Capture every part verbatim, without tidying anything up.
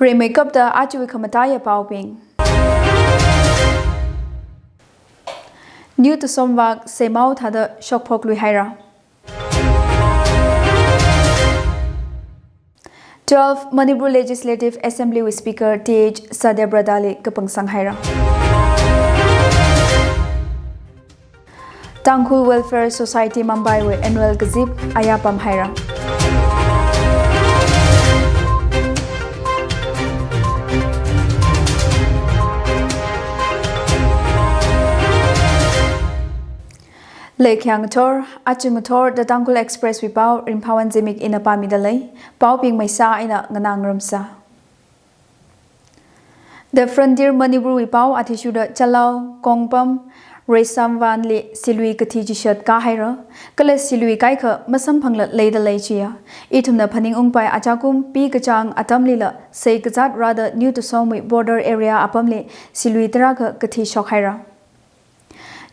Rimeikapta aja khamataiya paobing. New Tusom vak seimao thāda shokphok lui haira. Twelve Manipur Legislative Assembly wui Speaker Th Satyabrata li kapangsang haira. Tangkhul Welfare Society Mumbai wui annual kazip aya pam haira. Leikhyang ngathor, aja ngathor The Tangkhul Express wui pao Ringphāwon Zimik ina pāmida lei, paobing maisa ina nganā ngarumsa. The Frontier Manipur wui pao athishurda Chalau, Kongpam, Reisam vanli silui kathi chishat kā haira, kala silui kaikha masamphangla leida lei chiya. Ithumna phaningungpai ajakum pi kachāng atamlila sei kazāt rāda New Tusom wui border area apamli silui tarākha kathi shok haira.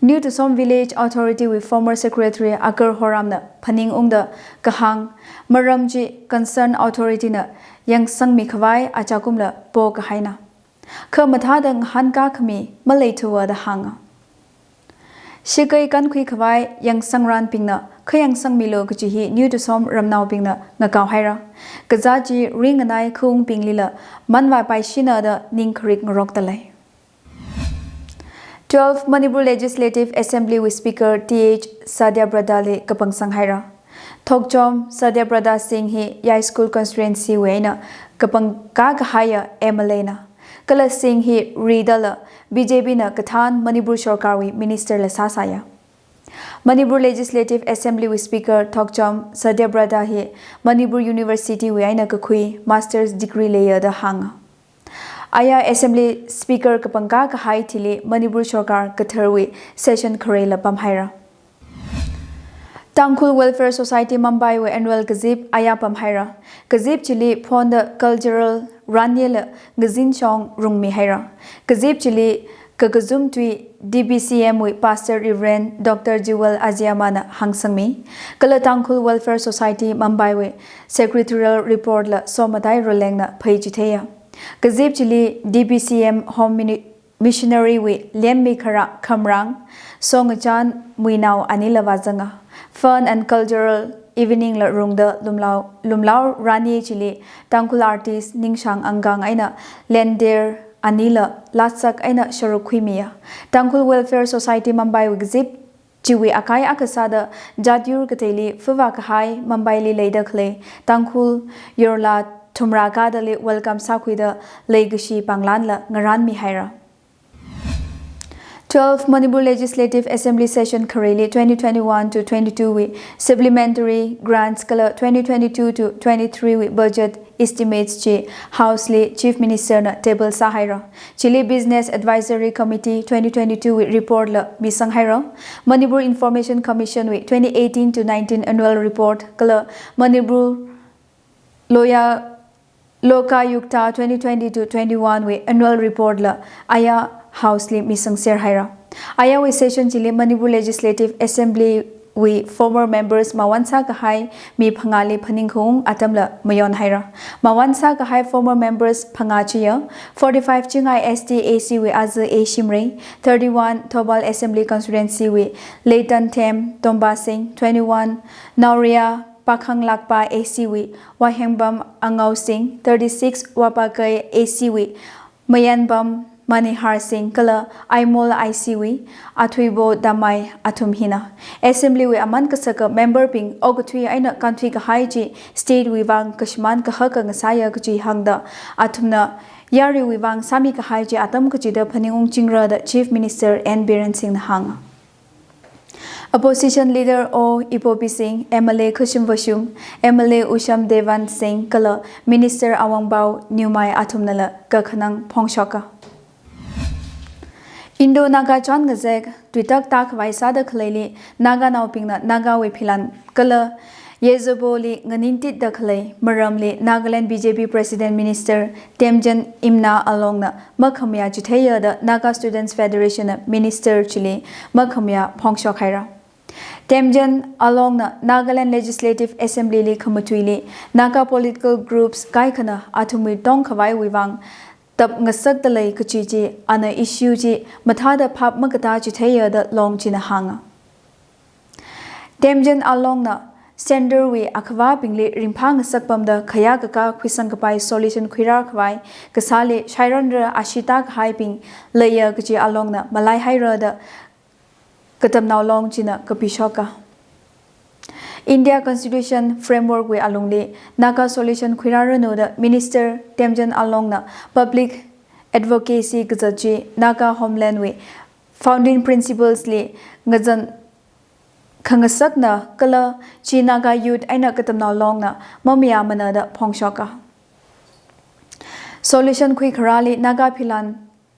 New Tusom Village Authority wui former secretary Agar Horamna phaningungda kahāng maram chi concern authority na yangsangmi khavai ajakumla po kahaina. Kha mathāda ngahānkā khami maleithuwa da hānga. Shakei kankhui khavai yangsangranbingna khayangsangmilu kaji hi New Tusom ramnaobingna ngakao haira. Kazā chi ringanai khaungbinglila manvāpaishina da ning kharik ngarokta lei. Twelve Manipur Legislative Assembly wui Speaker Th Satyabrata li kapangsang haira. Thokchom Satyabrata Singh hi Yaiskhul constituency wui eina kapangkā kahaiya M L A na. Kala Singh hi ridala B J P na kathān Manipur sorkar wui minister la sāsāya. Manipur Legislative Assembly wui Speaker Thokchom Satyabrata hi Manipur University wui eina kakhui master's degree leiya da hānga. Aya Assembly Speaker kapangkā kahai thili Manipur sorkar kathar wui session kharei la pam haira. Tangkhul Welfare Society Mumbai wui annual kazip aya pam haira. Kazip chili phonda cultural ranye la ngazin shong rungmi haira. Kazip chili kakazum tui D B C M wui Pastor Reverend Doctor Jewel Aziama na hāngsangmi, kala Tangkhul Welfare Society Mumbai wui secretarial report la Somatai Roleng na pheichitheiya. Kazip chili D B C M Home Mini-, Missionary wui Lianmi Khara Khamrang, Songachan Muinao anila vāzanga. Fun and cultural evening la rungda lumlao, lumlao ranye chili Tangkhul artist Ningshang Angkang eina Lender anila latsak eina sharuk khuimiya. Tangkhul Welfare Society Mumbai wui kazip chiwui akai akha sāda jat yur kateili fuva kahai Mumbai li leida khalei Tangkhul yorla thumrā kadali welcome sākhuida leikashi panglan la ngaranmi haira. Twelve Manipur Legislative Assembly session khareili twenty twenty-one to twenty-two wui supplementary grants kala twenty twenty-two to twenty-three wui budget estimates chi House li Chief Minister na table sāhaira. Chili Business Advisory Committee twenty twenty-two wui report la misang haira. Manipur Information Commission wui twenty eighteen to nineteen annual report kala Manipur Loya Lokayukta twenty twenty to twenty-one wui annual report la aya House li misangser haira. Ayawui session chili Manipur Legislative Assembly wui former members mawan sākahai mi phangāli phaningkhaung atamla mayon haira. Mawan sākahai former members phangā chiya, forty-five Chingai S T A C wui Aza A Shimray, thirty-one Thoubal Assembly Constituency wui Leitan Them Tomba Singh, twenty-one Naoria Pakhanglakpa A C wui Wahengbam Angao Singh, thirty-six Wapakai A C wui Mayanbam Manihar Singh kala Aimol I C wui Athuibo Damai athum hina. Assembly wui aman kasaka member bing okathui eina kānthui kahai chi state wui vang kashimān kahaka ngasāya kaji hāngda athumna yaruiwui vang sāmi kahai chi atam kachida phaningung chingra da Chief Minister N Biren Singh na hānga. Opposition leader O Ibobi Singh, M L A Khashim Vashum, M L A Usham Devan Singh kala Minister Awangbao Newmai athumnala kakhanang phongshoka. Indo-Naga chān ngazek tuitak tākhavai sāda khaleili Naganaobingna Nagawui philan kala Yezoboli nganingtitda khalei maramli Nagaland B J P President Minister Temjen Imna Along na makhamayā chitheiya da Naga Students Federation na Minister chili makhamayā phongshok haira. Temjen Alongna Nagaland Legislative Assembly li khamatuili Naga political groups kaikhana athumwui tongkhavaiwui vang tap ngasakdalei kachi chi ana issue chi mathāda phap makatā chitheiya da Long china hānga. Temjen Alongna Centre wui akhavābingli ringphā ngasakpamda khayā kakā khuisangkapai solution khuirākhavai kasāli shairanra ashita kahaibing leiya kachi Alongna malaihaira da Katamnao Long china kapishoka. India Constitution Framework wui alungli Naga solution khuirāranu da Minister Temjen Alongna public advocacy kazat chi Naga Homeland wui founding principles li ngazan khangasakna kala chi Naga youth eina Katamnao Longna mamayāmana da phongshoka. Solution khuikharāli Naga philan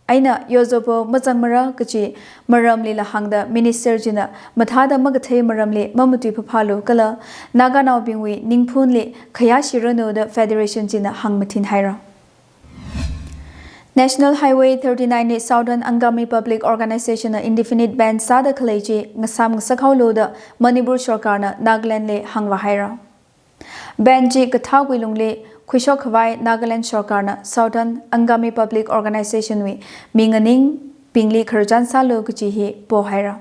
eina yozopo mazangmara kachi maramlila hāngda Minister china mathāda makathei maramli mamatuiphāphālu kala Naganaobingwui ningphunli khayāshiranu da Federation china hāngmathinhaira. National Highway thirty-nine li Southern Angami Public Organization na indefinite ban sāda khalei chi ngasam ngasakhaolu da Manipur sorkarna Nagaland li hāngvāhaira. Ban chi kathākwui lungli khuishokkhavai Nagaland sorkarna Southern Angami Public Organization wui minganingbingli khararchan sālu kachi hi pohaira.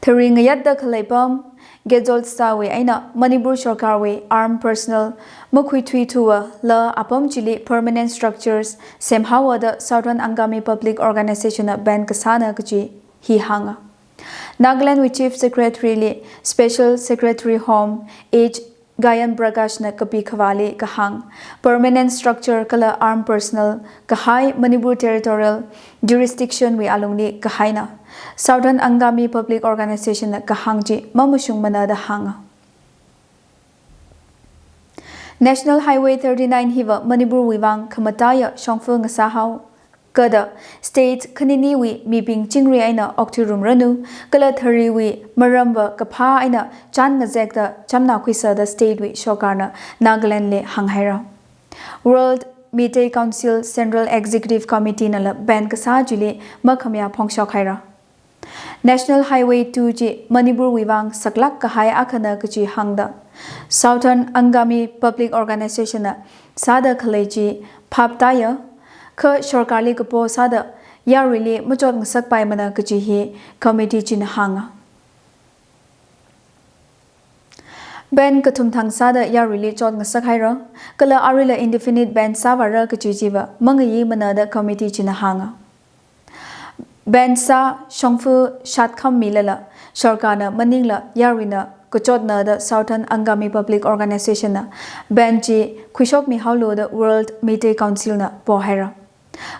Thari ngayatda khalei apam, Gejold Sawui eina Manipur sorkarwui armed personnel makhuithuithuwala apam chili permanent structures semhaowa da Southern Angami Public Organization na ban kasāna kachi hi hānga. Nagaland wui Chief Secretary li Special Secretary Home H Gayan Prakash na kapi khavāli kahāng, permanent structure kala armed personnel kahai Manipur Territorial Jurisdiction wui alungli kahaina. Southern Angami Public Organization na kahāng chi mamashungmana da hānga. National Highway thirty-nine hiva Manipur wui vang khamataiya shongfa ngasāhao kada state khaniniwui mibing chingri eina okthuirumranu, kala thariwui maramva kaphā eina chān ngazekda chamna khuisa da state wui sorkarna Nagaland li hānghaira. World Meitei Council Central Executive Committee nala ban kasā chili makhamayā phongshokhaira. National Highway two chi Manipur wui vang saklāk kahai akhana kachi hāngda Southern Angami Public Organization na sāda khalei chi phaptaiya, kha sorkarli kapo sāda yaruili machot ngasakpaimana kachi hi committee china hānga. Ban kathumthang sāda yaruili chot ngasakhaira, kala aruila indefinite ban sāvāra kachi chiva mangayimana da committee china hānga. Ban sā shongfa shatkham milala sorkarna maningla yaruina kachotna da Southern Angami Public Organization na ban chi khuishokmihaolu da World Meitei Council na pohaira.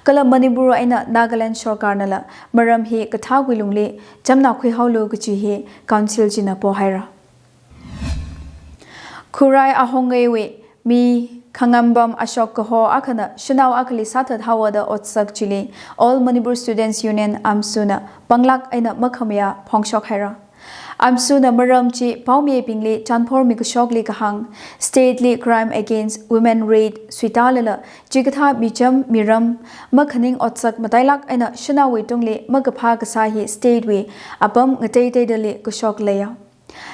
Kala Manipur eina Nagaland sorkarnala maram hi kathākwui lungli chamna khuihaolu kachi hi council china pohaira. Khurai Ahongai wui mi Khangambam Ashok kaho akhana shanao akhali sāthathaowa da otsak chili All Manipur Students Union, AMSU na panglāk eina makhamayā phongshokhaira. AMSU na maram chi paomibingli chanphormi kashokli kahāng, state li crime against women rate suitālala chikathā micham miram makhaning otsak matailāk eina shanaowui tungli makaphā kasā hi state wui apam ngateiteidali kashok leiya.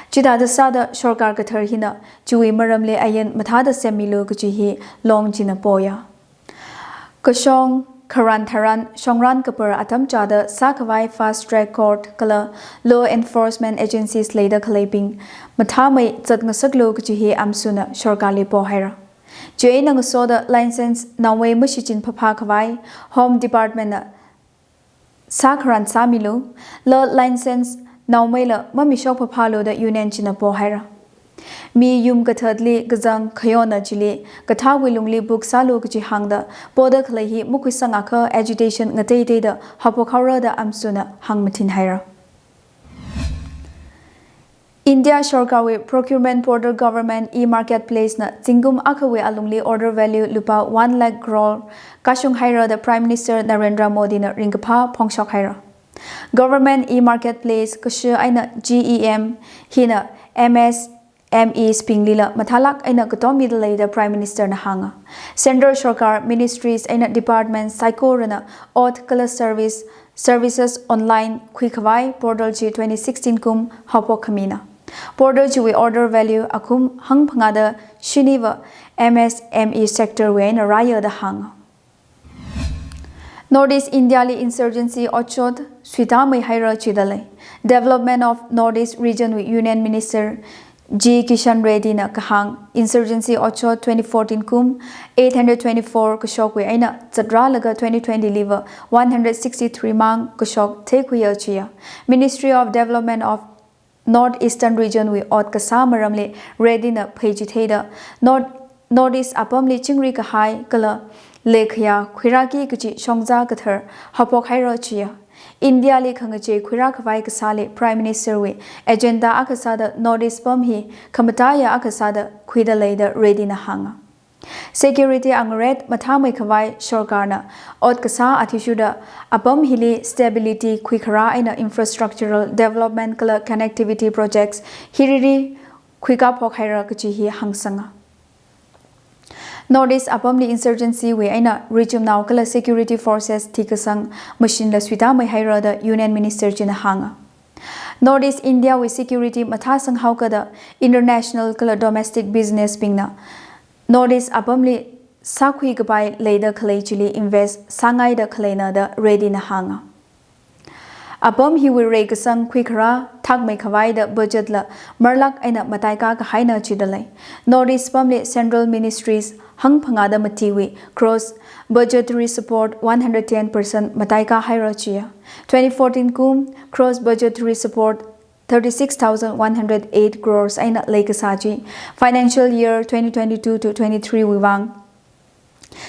Chithāda sāda sorkar kathar hina chiwui maramli ain mathāda semmilu kachi hi Long china poya. Kashong kharan tharan shongran kapar atam chāda sākhavai fast track court kala law enforcement agencies leida khaleibing mathāmei zat ngasaklu kachi hi AMSU na sorkarli pohaira. Chieina ngasoda license naomei mashichin phapha khavai Home Department na sākharan sāmilu, la license naomeila mamishok phaphalu da union china pohaira. Mi yum kathatli kazang khayonna chili kathāwui lungli book sālu kachi hāngda poda khalei hi makhuisangakha agitation ngateiteida haophok haora da AMSU na hāngmathinhaira. India sorkarwui procurement portal Government e-Marketplace na zingkum akhawui alungli order value lupā one lakh crore kashung haira da Prime Minister Narendra Modi na ringkaphā phongshok haira. Government e-Marketplace kasha eina G E M hina M S M Es binglila mathālāk eina katom mida lei da Prime Minister na hānga. Central Sarkar ministries eina department saikorana ot kala service, services online khuikhavai portal chi twenty sixteen kum haophok khamina. Portal chiwui order value akhum hangphangāda shiniva M S M E sector wui eina rāya da hānga. North East India li insurgency otshot suitāmei haira chida lei. Development of North East Region wui Union Minister G Kishan Reddy na kahāng, insurgency otshot twenty fourteen kum eight hundred twenty-four kashokwui eina zatrālaga twenty twenty liva one hundred sixty-three mang kashok theikhuiya chiya. Ministry of Development of North Eastern Region wui ot kasā maramli Reddy na pheichitheida North, North East apamli chingri kahai kala leikhayā khuirāki kachi shongza kathar haophok haira chiya. India li khangachei khuirā khavai kasāli Prime Minister wui agenda akha sāda North East pam hi khamataiya akha sāda khuida lei da Reddy na hānga. Security angaret mathāmei khavai sarkarna ot kasā athishurda apam hili stability khuikharā eina infrastructural development kala connectivity projects hiriri khuikāphok haira kachi hi hāngsanga. North East apamli insurgency wui eina richumnao kala security forces thikasang mashinla suitāmei haira da Union Minister china hānga. North East India wui security mathāsang haokada international kala domestic business bingna North East apamli sākhui kapai leida khalei chili invest sāngaida khaleina da Reddy na hānga. Apam hiwui reikasang khuikharā thakmei khavai da budget la marlāk eina mataikā kahaina chida lei. North East pamli central ministries hangphangāda matiwui cross budgetary support one hundred ten percent mataikā haira chiya. Twenty fourteen kum cross budgetary support thirty-six thousand one hundred eight crores eina leikasā chi financial year twenty twenty-two to twenty-three wui vang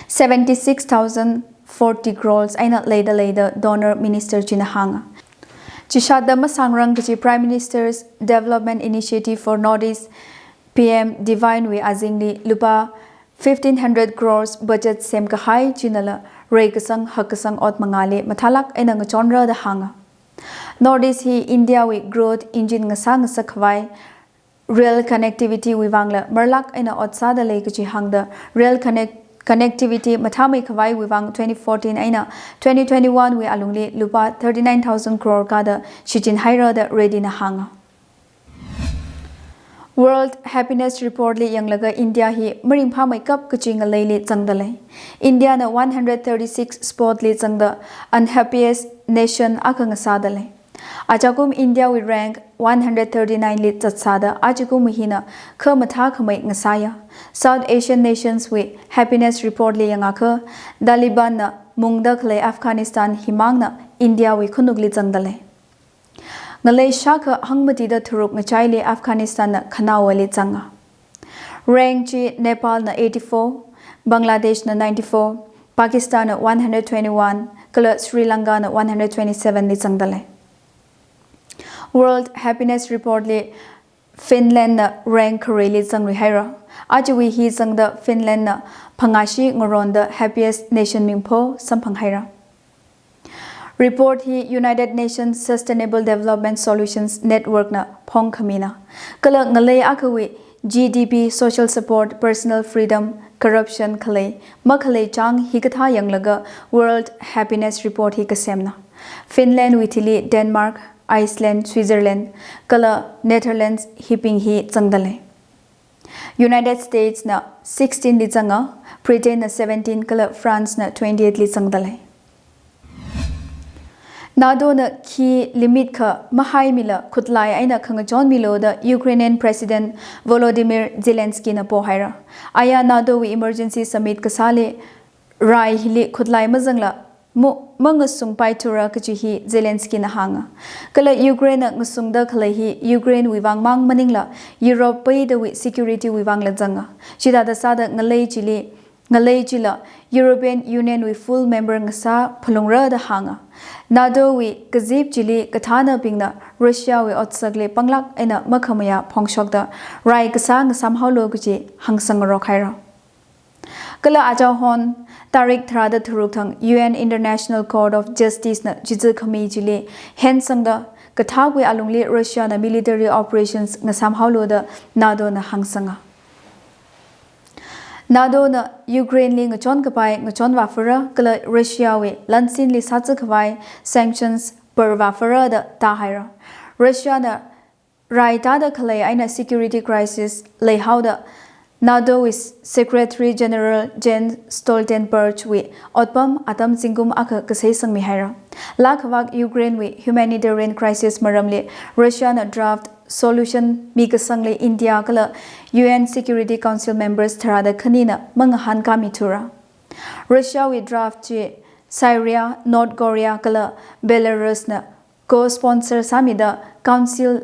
seventy-six thousand forty crores eina leida lei da Donor Minister china hānga. Chishatda masāngrang kachi Prime Minister's Development Initiative for North East, P M DIVINE wui azingli lupā fifteen hundred crores budget semkahai chinala reikasang hakkasang ot mangāli mathālāk eina ngachonra da hānga. North East hi India wui growth engine ngasā ngasak khavai rail connectivity wui vangla marlāk eina ot sāda lei kachi hāngda rail connect, connectivity mathāmei khavai wui vang twenty fourteen eina twenty twenty-one wui alungli lupā thirty-nine thousand crore kāda shichin haira da Reddy na hānga. World Happiness Report li yanglaga India hi maringphāmeikap kachi ngaleili zangda lei. India na one hundred thirty-six spot li zangda unhappiest nation akha ngasāda lei. Achakum India wui rank one hundred thirty-nine li zatsāda achakum hina kha mathākhamei ngasāya. South Asian nations wui happiness report li yangakha Taliban na mungda khalei Afghanistan himangna India wui khanukli zangda lei. Ngalei shākha hangmatida tharuk ngachaili Afghanistan na khanaowali zanga. Rank chi Nepal na eighty-four, Bangladesh na ninety-four, Pakistan na one hundred twenty-one, kala Sri Lanka na one hundred twenty-seven li zangda lei. World Happiness Report li Finland na rank khareili zangrui haira. Ajawui hi zangda Finland na phangāshi ngaronda happiest nation mingpho samphang haira. Report hi United Nations Sustainable Development Solutions Network na phongkhamina. Kala ngalei akhawui G D P, social support, personal freedom, corruption khalei makhalei chang hikathā yanglaga World Happiness Report hi kasemna. Finland wui thili Denmark, Iceland, Switzerland, kala Netherlands hibing hi zangda lei. United States na sixteen li zanga, Britain na seventeen kala France na twenty-eight li zangda lei. NATO na khi limit kha mahaimila khutlai eina khangachon milo da Ukrainian President Volodymyr Zelensky na pohaira. Aya NATO wui emergency summit kasāli rai hili khutlai mazangla mu, mangasungpai thura kachi hi Zelensky na hānga. Kala Ukraine na ngasungda khalei hi Ukraine wui vang mang maningla Europe peidawui security wui vangla zanga. Chithāda sāda ngalei chili, ngalei chila European Union wui full member ngasā phalungra da hānga. NATO wui kazip chili kathānabingna Russia wui otsakli panglāk eina makhamayā phongshokda rai kasā ngasam haolo kachi hāngsang ngarok haira. Kala achahon, tarik tharāda tharuk thang U N International Court of Justice na chizu khami chili hensangda kathāwui alungli Russiana military operations ngasāmhaolu da NATOna hāngsanga. NATOna Ukraineli ngachon kapai ngachon vāphara kala Russiawui lansinli sāzakhavai sanctions par vāphara da tāhaira. Russiana raitāda khalei eina security crisis leihaoda NATOwui Secretary General Jens Stoltenbergwui otpam atam zingkum akha kasei sangmihaira. Laa khavak Ukrainewui humanitarian crisis maramli Russiana draft solution mikasangli India kala U N Security Council members tharāda khanina mangahānkāmithura. Russiawui draft chi Syria, North Korea kala Belarusna co-sponsor sāmida Council,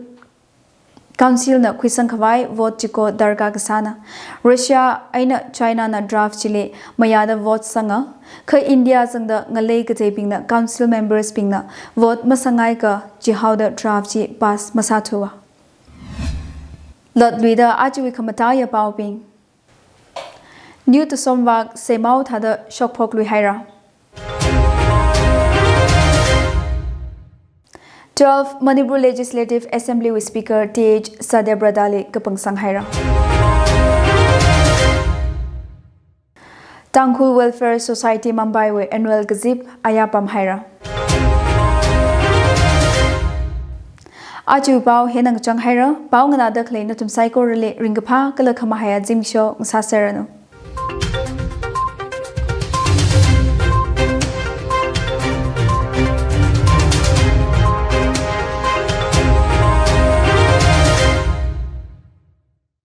Councilna khuisangkhavai vote chiko darkar kasāna. Russia eina Chinana draft chili mayāda vote sanga, kha India zangda ngalei kateibingna Council members bingna vote masangaiakha chihaoda draft chi pass masāthuwa. Latluida ajawui khamataiya paobing. New Tusom vak Seimao thāda shokphokluihaira. Twelve Manipur Legislative Assembly wui Speaker T H Satyabrata li kapangsanghaira. Tangkhul Welfare Society Mumbai wui annual kazip aya pamhaira. Aja pao hina ngachang haira, pao nganāda khalei nathum saikorali ringkaphā kala khamahaiya zimiksho ngasāserranu.